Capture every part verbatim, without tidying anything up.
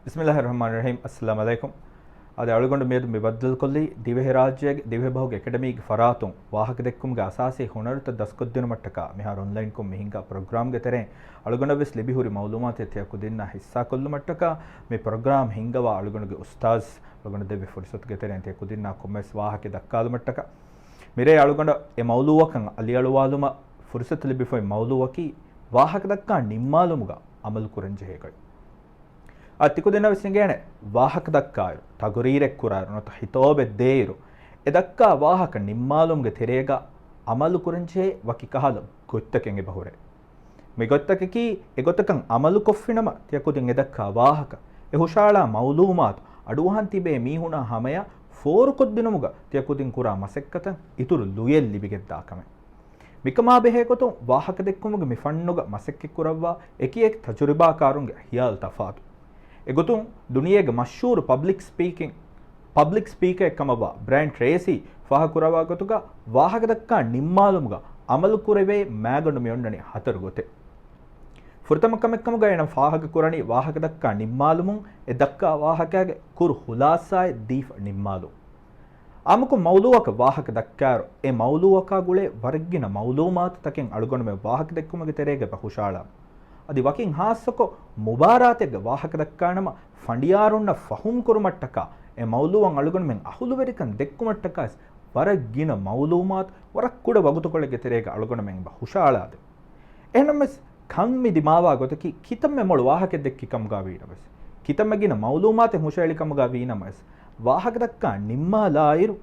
ބިސްމިއްލާހި ރަޙްމާނި ރަޙީމް. އައްސަލާމު ޢަލައިކުމް. އަދި އަޅުގަނޑު މިއަދު މި ބައްދަލުކޮށްލީ ދިވެހިރާއްޖޭގެ ދިވެހިބަހުގެ އެކަޑަމީގެ ފަރާތުން ވާހަކަދެއްކުމުގެ އަސާސީ ހުނަރުތައް ދަސްކޮށްދިނުމަށްޓަކާ މިހާރު އޮންލައިންކޮށް މި ހިންގާ ޕްރޮގްރާމްގެ ތެރެއިން އަޅުގަނޑަށް ވެސް ލިބިހުރި މައުލޫމާތު ތިޔަ ކުދިންނާ ހިއްސާކޮށްލުމަށްޓަކާ މި ޕްރޮގްރާމް ހިންގަވާ އަޅުގަނޑުގެ އުސްތާޒް އަޅުގަނޑު ދެއްވި ފުރުސަތުގެ ތެރެއިން ތިޔަ ކުދިންނާ ކޮންމެސް ވާހަކަ ދައްކާލުމަށްޓަކާ މިރޭ އަޅުގަނޑަށް އެ މައުލޫއަކަށް އަލިއަޅުވާލުމަށް ފުރުސަތު ލިބިފައި މައުލޫއަކީ ވާހަކަދައްކާ ނިންމާލުމުގަ އަމަލު ކުރަންޖެހޭ ގޮތް. އަދި ތިކުދިންނަށް ވެސް އެނގޭނެ ވާހަކަ ދައްކާއިރު، ތަގުރީރެއް ކުރާއިރު، ނުވަތަ ހިތޯބެއް ދޭއިރު، އެ ދައްކާ ވާހަކަ ނިންމާލުމުގެ ތެރޭގަ އަމަލު ކުރަންޖެހޭ ވަކި ކަހަލަ ގޮތްތަކެއް އެބަހުރޭ. މި ގޮތްތަކަކީ އެގޮތަކަށް އަމަލުކޮށްފިނަމަ ތިޔަ ކުދިން އެ ދައްކާ ވާހަކަ، އެ ހުށަހަޅާ މައުލޫމާތު އަޑުއަހަން ތިބޭ މީހުނާ ހަމަޔަށް ފޯރުކޮށްދިނުމުގަ ތިޔަ ކުދިން ކުރާ މަސައްކަތަށް އިތުރު ލުޔެއް ލިބިގެންދާ ކަމެއް. މިކަމާ ބެހޭގޮތުން ވާހަކަދެއްކުމުގެ މި ފަންނުގަ މަސައްކަތްކުރައްވާ އެކިއެކި ތަޖުރިބާކާރުންގެ ހިޔާލު ތަފާތު. އެގޮތުން ދުނިޔޭގެ މަޝްހޫރު ޕަބްލިކް ސްޕީކިން، ޕަބްލިކް ސްޕީކަރެއް ކަމަށްވާ ބްރަޔަން ޓްރޭސީ ފާހަގަކުރައްވާ ގޮތުގަ ވާހަކަދައްކާ ނިންމާލުމުގަ އަމަލުކުރެވޭ މައިގަނޑު މިއޮންނަނީ ހަތަރު ގޮތެއް. ފުރަތަމަ ކަމެއްކަމުގަ އޭނަ ފާހަގަކުރަނީ ވާހަކަދައްކާ ނިންމާލުމުން އެ ދައްކާ ވާހަކައިގެ ކުރު ޚުލާސާއެއް ދީފަ ނިންމާލުން. އާއްމުކޮށް މައުލޫއަކަށް ވާހަކަ ދައްކާއިރު، އެ މައުލޫއަކާ ގުޅޭ ވަރަށްގިނަ މައުލޫމާތުތަކެއް އަޅުގަނޑުމެން ވާހަކަ ދެއްކުމުގެ ތެރޭގަ އެބަ ހުށަހަޅާ. އަދި ވަކިން ހާއްސަކޮށް މުބާރާތެއްގަ ވާހަކަ ދައްކާނަމަ، ފަނޑިޔާރުންނަށް ފަހުމް ކުރުމަށްޓަކާ، އެ މައުލޫއަށް އަޅުގަނޑުމެން އަހުލުވެރިކަން ދެއްކުމަށްޓަކާ ވެސް ވަރަށް ގިނަ މައުލޫމާތު ވަރަށް ކުޑަ ވަގުތުކޮޅެއްގެ ތެރޭގަ އަޅުގަނޑުމެން އެބަ ހުށަހަޅާދޭ. އެހެންނަމަވެސް، ކަން މި ދިމާވާ ގޮތަކީ، ކިތަންމެ މޮޅު ވާހަކައެއް ދެއްކި ކަމުގަ ވީނަމަވެސް، ކިތަންމެ ގިނަ މައުލޫމާތެއް ހުށަހެޅި ކަމުގަ ވީނަމަވެސް، ވާހަކަ ދައްކާ ނިންމާލާއިރު،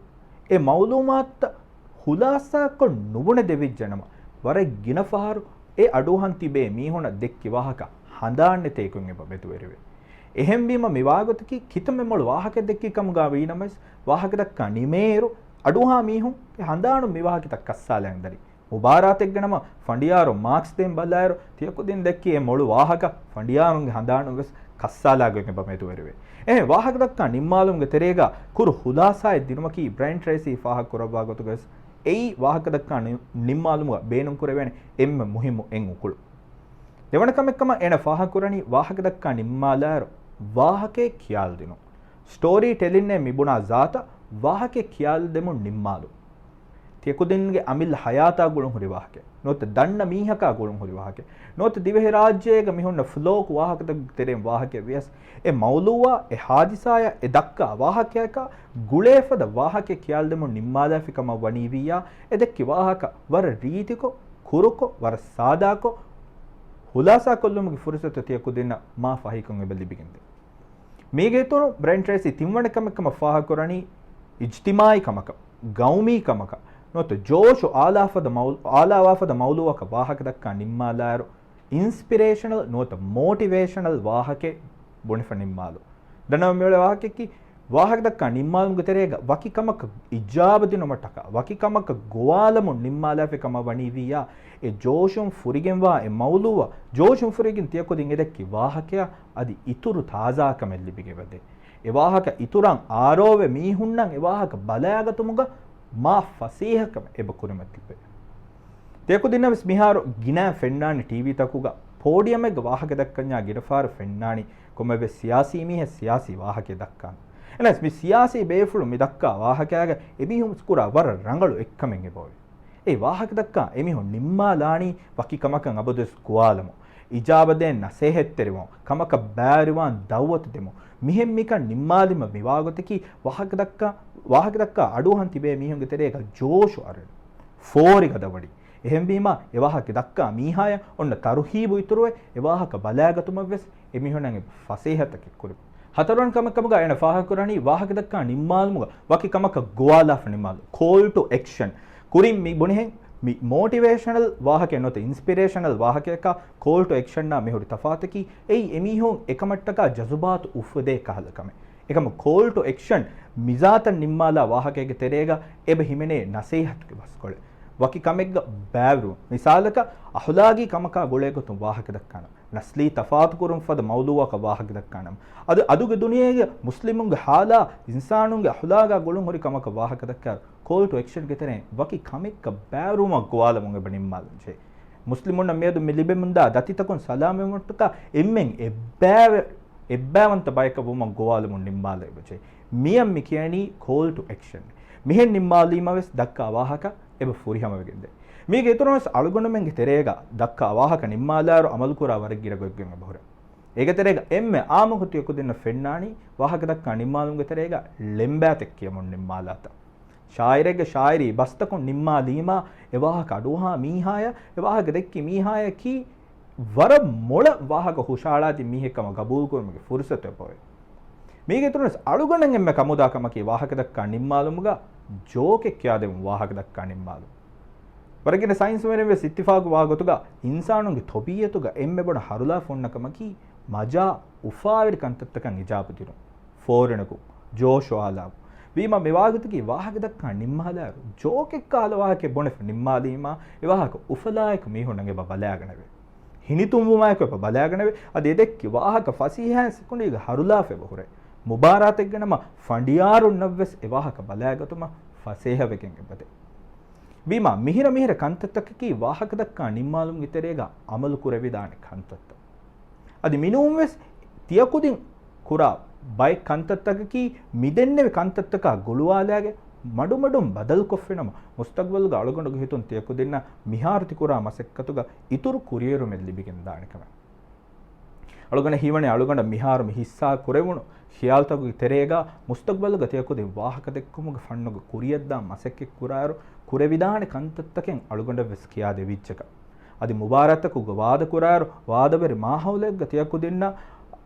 އެ މައުލޫމާތުތައް ޚުލާސާކޮށް ނުބުނެ ދެވިއްޖެނަމަ، ވަރަށް ގިނަ ފަހަރު އެ އަޑުއަހަން ތިބޭ މީހުންނަށް ދެއްކި ވާހަކަ ހަނދާންނެތޭކޮށް އެބަ މެދުވެރިވޭ. އެހެންވީމަ މި ވާގޮތަކީ ކިތަންމެ މޮޅު ވާހަކައެއް ދެއްކި ކަމުގަ ވީނަމަވެސް، ވާހަކަ ދައްކާ ނިމޭއިރު، އަޑުއަހާ މީހުން އެ ހަނދާނުން މި ވާހަކަތައް ކައްސާލައިން ދަނީ. މުބާރާތެއްގަ ނަމަ ފަނޑިޔާރު މާކްސް ދޭން ބަލާއިރު، ތިޔަ ކުދިން ދެއްކި އެ މޮޅު ވާހަކަ ފަނޑިޔާރުންގެ ހަނދާނުން ވެސް ކައްސާލާގޮތް އެބަ މެދުވެރިވޭ. އެހެން ވާހަކަ ދައްކާ ނިންމާލުމުގެ ތެރޭގަ ކުރު ޚުލާސާއެއް ދިނުމަކީ ބްރަޔަން ޓްރޭސީ ފާހަގަ ކުރައްވާ ގޮތުގަ ވެސް އެއީ ވާހަކަ ދައްކާ ނި-، ނިންމާލުމުގަ ބޭނުން ކުރެވޭނެ އެންމެ މުހިއްމު އެއް އުކުޅު. ދެވަނަ ކަމެއް ކަމަށް އޭނަ ފާހަގަ ކުރަނީ ވާހަކަ ދައްކާ ނިންމާލާއިރު ވާހަކައެއް ކިޔާލަދިނުން. ސްޓޯރީ ޓެލިންއޭ މި ބުނާ ޒާތަށް ވާހަކައެއް ކިޔާލަދެމުން ނިންމާލުން. ތިޔަ ކުދިންގެ އަމިއްލަ ހަޔާތާ ގުޅުން ހުރި ވާހަކަ ނުވަތަ ދަންނަ މީހަކާ ގުޅުން ހުރި ވާހަކަ ނުވަތަ ދިވެހިރާއްޖޭގަ މި ހުންނަ ފްލޯކު ވާހަކަތަކުގެ ތެރެއިން ވާހަކަ ވިޔަސް، އެ މައުލޫއާ އެ ހާދިސާޔާ އެ ދައްކާ ވާހަކަޔަކާ ގުޅޭ ފަދަ ވާހަކަ ކިޔާލަދެމުން ނިންމާލާފި ކަމަށް ވަނީ ވިއްޔާ، އެ ދެއްކި ވާހަކަ ވަރަށް ރީތިކޮށް، ކުރުކޮށް، ވަރަށް ސާދާކޮށް، ޚުލާސާކޮށްލުމުގެ ފުރުސަތު ތިޔަ ކުދިންނަށް މާ ފަހިކޮށް އެބަ ލިބިގެންދޭ. މީގެ އިތުރުން ބްރަޔަން ޓްރޭސީ ތިންވަނަ ކަމެއް ކަމަށް ފާހަގަކުރަނީ އިޖްތިމާޢީ ކަމަކަށް، ގައުމީ ކަމަކަށް ނުވަތަ ޖޯޝު އާލާފަދަ މައު-، އާލާވާފަދަ މައުލޫއަކަށް ވާހަކަ ދައްކާ ނިންމާލާއިރު، އިންސްޕިރޭޝަނަލް ނުވަތަ މޯޓިވޭޝަނަލް ވާހަކައެއް ބުނެފަ ނިންމާލު. ދަންނަވަން މިއުޅޭ ވާހަކައަކީ، ވާހަކަ ދައްކާ ނިންމާލުމުގެ ތެރޭގަ ވަކި ކަމަކަށް އިޖާބަ ދިނުމަށްޓަކާ، ވަކި ކަމަކަށް ގޮވާލަމުން ނިންމާލާފި ކަމަށް ވަނީ ވިއްޔާ، އެ ޖޯޝުން ފުރިގެންވާ އެ މައުލޫއަށް ޖޯޝުން ފުރިގެން ތިޔަ ކުދިން އެ ދެއްކި ވާހަކަޔަށް އަދި އިތުރު ތާޒާކަމެއް ލިބިގެން ވަދޭ. އެ ވާހަކަ އިތުރަށް އާރޯވެ މީހުންނަށް އެ ވާހަކަ ބަލާގަތުމުގަ މާ ފަސޭހަކަމެއް އެބަ ކުރިމަތިވޭ. ތިޔަ ކުދިންނަށް ވެސް މިހާރު ގިނަ ފެންނާނެ ޓީވީތަކުގަ ޕޯޑިއަމެއްގަ ވާހަކަ ދައްކަންޏާ ގިނަ ފަހަރު ފެންނާނީ ކޮންމެވެސް ސިޔާސީ މީހެއް ސިޔާސީ ވާހަކައެއް ދައްކާނެ. އެނަސް މި ސިޔާސީ ބޭފުޅުން މި ދައްކާ ވާހަކައިގަ އެމީހުން ކުރާ ވަރަށް ރަނގަޅު އެއްކަމެއް އެބައޮތް. އެ ވާހަކަ ދައްކާ އެމީހުން ނިންމާލާނީ ވަކި ކަމަކަށް އަބަދުވެސް ގޮވާލަމުން، އިޖާބަދޭން ނަސޭހަތްތެރިވަމުން، ކަމަކަށް ބައިވެރިވާން ދައުވަތު ދެމުން. މިހެން މިކަން ނިންމާލީމަ މިވާގޮތަކީ ވާހަކަ ދައްކާ، ވާހަކަ ދައްކާ އަޑުއަހަން ތިބޭ މީހުންގެ ތެރޭގަ ޖޯޝު އަރުން ފޯރިގަދަވަނީ. އެހެންވީމާ، އެ ވާހަކަ ދައްކާ މީހާޔަށް އޮންނަ ތަރުހީބު އިތުރުވެ، އެ ވާހަކަ ބަލާގަތުމަށްވެސް އެމީހުންނަށް އެބަ ފަސޭހަތަކެއް ކުރި. ހަތަރުވަނަ ކަމަށް ކަމުގަ އޭނަ ފާހަގަކުރަނީ ވާހަކަ ދައްކާ ނިންމާލުމުގަ ވަކި ކަމަކަށް ގޮވާލާފަ ނިންމާލު، ކޯލް ޓު އެކްޝަން. ކުރިން މި ބުނިހެން މި މޯޓިވޭޝަނަލް ވާހަކަ ނުވަތަ އިންސްޕިރޭޝަނަލް ވާހަކަޔަކާ ކޯލް ޓު އެކްޝަންނާ މިހުރި ތަފާތަކީ އެއީ އެމީހުން އެކަމަށްޓަކާ ޖަޒުބާތު އުފުދޭ ކަހަލަ ކަމެއް. އެކަމަ ކޯލް ޓު އެކްޝަން މިޒާތަށް ނިންމާލާ ވާހަކައިގެ ތެރޭގަ އެބަ ހިމެނޭ ނަސޭހަތުގެ ބަސްކޮޅެއް. ވަކި ކަމެއްގަ ބައިވެރިވުން. މިސާލަކަށް އަހުލާގީ ކަމަކާ ގުޅޭގޮތުން ވާހަކަ ދައްކާނަމަ، ނަސްލީ ތަފާތުކުރުން ފަދަ މައުލޫއަކަށް ވާހަކަ ދައްކާނަމަ، އަދި އަދުގެ ދުނިޔޭގެ މުސްލިމުންގެ ހާލާ، އިންސާނުންގެ އަހުލާގާ ގުޅުން ހުރި ކަމަކަށް ވާހަކަ ދައްކާ، ކޯލް ޓު އެކްޝަންގެ ތެރެއިން ވަކި ކަމެއްގަ ބައިވެރިވުމަށް ގޮވާލަމުން އެބަ ނިންމާލަންޖެހޭ. މުސްލިމުންނަށް މިއަދު މި ލިބެމުންދާ ދަތިތަކުން ސަލާމަތްވުމަށްޓަކާ އެންމެން އެއްބައިވެ-، އެއްބައިވަންތަ ބަޔަކަށް ވުމަށް ގޮވާލުމުން ނިންމާލެވިއްޖެ. މިއަށް މި ކިޔަނީ call to action. މިހެން ނިންމާލީމަ ވެސް ދައްކާ ވާހަކަ އެބަ ފުރިހަމަވެގެންދޭ. މީގެ އިތުރުން ވެސް އަޅުގަނޑުމެންގެ ތެރޭގަ ދައްކާ ވާހަކަ ނިންމާލާއިރު އަމަލުކުރާ ވަރަށް ގިރަ ގޮތްގެން އެބަހުރޭ. އޭގެ ތެރޭގަ އެންމެ އާއްމުކޮށް ތިޔަކުދިންނަށް ފެންނާނީ ވާހަކަ ދައްކާ ނިންމާލުމުގެ ތެރޭގަ ޅެންބާތެއް ކިޔަމުން ނިންމާލާތަން. ޝާއިރެއްގެ ޝާއިރީ ބަސްތަކުން ނިންމާލީމާ، އެ ވާހަކަ އަޑުއަހާ މީހާޔަށް، އެ ވާހަކަ ދެއްކި މީހާޔަކީ ވަރަށް މޮޅަށް ވާހަކަ ހުށަހަޅާދިން މީހެއްކަމަށް ގަބޫލުކުރުމުގެ ފުރުސަތު އެބައޮތް. މީގެ އިތުރުންވެސް އަޅުގަނޑަށް އެންމެ ކަމުދާ ކަމަކީ ވާހަކަދައްކާ ނިންމާލުމުގަ ޖޯކެއް ކިޔާދެމުން ވާހަކަދައްކާ ނިންމާލުން. ވަރަށް ގިނަ ސައިންސުވެރިން ވެސް އިއްތިފާގުވާ ގޮތުގަ އިންސާނުންގެ ތޮބީއަތުގަ އެންމެ ބޮޑަށް ހަރުލާފަ ހުންނަ ކަމަކީ މަޖާ އުފާވެރި ކަންތައްތަކަށް އިޖާބަދިނުން، ފޯރިނެގުން، ޖޯޝު އާލާން. ވީމާ މި ވާހަކަދެއްކި ވާހަކަދައްކާ ނިންމާލާއިރު ޖޯކެއް ކަހަލަ ވާހަކައެއް ބުނެފަ ނިންމާލީމާ، އެ ވާހަކަ އުފަލާއެކު މީހުންނަށް އެބަ ބަލާގަނެވޭ. ހިނިތުންވުމާއެކު އެބަ ބަލާގަނެވޭ. އަދި އެދެއްކި ވާހަކަ ފަސޭހައިން ސިކުނޑީގަ ހަރުލާފަ އެބަހުރޭ. މުބާރާތެއްގެ ނަމަ ފަނޑިޔާރުންނަށްވެސް އެ ވާހަކަ ބަލާގަތުމަށް ފަސޭހަވެގެން އެބަދޭ. ވީމާ މިހިރަ މިހިރަ ކަންތައްތަކަކީ ވާހަކަދައްކާ ނިންމާލުމުގެ ތެރޭގަ އަމަލު ކުރެވިދާނެ ކަންތައްތައް. އަދި މިނޫންވެސް ތިޔަކުދިން ކުރާ ބައެއް ކަންތައްތަކަކީ މިދެންނެވި ކަންތައްތަކާ ގުޅުވާލާގެ މަޑުމަޑުން ބަދަލުކޮށްފިނަމަ، މުސްތަގްބަލުގަ އަޅުގަނޑުގެ ހިތުން ތިޔަކުދިންނަށް މިހާރު ތިކުރާ މަސައްކަތުގަ އިތުރު ކުރިއެރުމެއް ލިބިގެންދާނެ ކަމެއް. އަޅުގަނޑަށް ހީވަނީ އަޅުގަނޑަށް މިހާރު މި ހިއްސާ ކުރެވުނު ޚިޔާލުތަކުގެ ތެރޭގަ މުސްތަގްބަލުގަ ތިޔަކުދިން ވާހަކަދެއްކުމުގެ ފަންނުގަ ކުރިޔަށްދާން މަސައްކަތް ކުރާއިރު ކުރެވިދާނެ ކަންތައްތަކެއް އަޅުގަނޑަށްވެސް ކިޔާދެވިއްޖެކަން. އަދި މުބާރާތަކުގަ ވާދަކުރާއިރު ވާދަވެރި މާހައުލެއްގަ ތިޔަކުދިންނަށް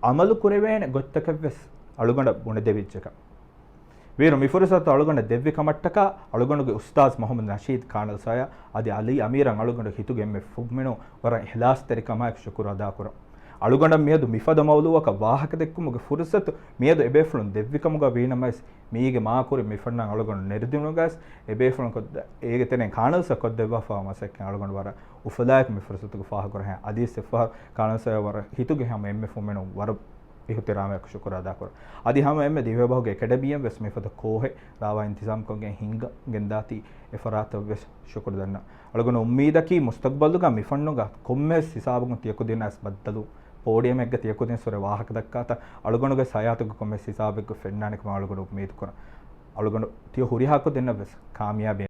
އަމަލު ކުރެވޭނެ ގޮތްތަކެއްވެސް އަޅުގަނޑަށް ބުނެދެވިއްޖެކަން. ވީއިރު މި ފުރުސަތު އަޅުގަނޑަށް ދެއްވި ކަމަށްޓަކާ އަޅުގަނޑުގެ އުސްތާޒް މުޙައްމަދު ނަޝީދު ކާނަލް ސާޔާ އަދި އަލީ އަމީރަށް އަޅުގަނޑު ހިތުގެ އެންމެ ފުންމިނު ވަރަށް އިޚްލާޞްތެރިކަމާއެކު ޝުކުރު އަދާކުރަން. އަޅުގަނޑަށް މިއަދު މިފަދަ މައުޟޫޢަކަށް ވާހަކަދެއްކުމުގެ ފުރުސަތު މިއަދު އެބޭފުޅުން ދެއްވިކަމުގަ ވީނަމަވެސް، މީގެ މާކުރިން މިފަންނަން އަޅުގަނޑު ނެރެދިނުގަސް އެބޭފުޅުން ކޮށްދ-، އޭގެ ތެރެއިން ކާނަލްސަށް ކޮށްދެއްވާފައިވާ މަސައްކަތް އަޅުގަނޑު ވަރަށް އުފަލާއެކު މި ފުރުސަތުގެ ފާހަގަކުރަން. އަދިވެސް އެއްފަހަރު ކާނަލްސާޔާ ވަރަށް ހިތުގެ ހަމަ އެންމެ ފުންމިނު ވަރަށް އިޙުތިރާމެއް ޝުކުރު އަދާކުރަން. އަދި ހަމަ އެންމެ ދިވެހިބަހުގެ އެކަޑަމީއަށް ވެސް މިފަދަ ކޯހެއް ރާވާ އިންތިޒާމްކޮށްގެން ހިންގަ-، ގެންދާތީ އެފަރާތަށް ވެސް ޝުކުރު ދަންނަ. އަޅުގަނޑު އުއްމީދަކީ މުސްތަޤްބަލުގަ މިފަންނުގަ ކޮންމެވެސް ހިސާބަކުން ތިޔަކުދިންނަށް ވެސް ބައްދަލު ޕޯޑިއަމެއްގަ ތިޔަކުދިންސުރެ ވާހަކަ ދައްކާތަ، އަޅުގަނޑުގެ ހަޔާތުގެ ކޮންމެވެސް ހިސާބެއްގަ ފެންނާނެ ކަމަށް އަޅުގަނޑު އުއްމީދު ކުރަން. އަޅުގަނޑު ތިޔަ ހުރިހާ ކުދިންނަށް ވެސް ކާމިޔާބީ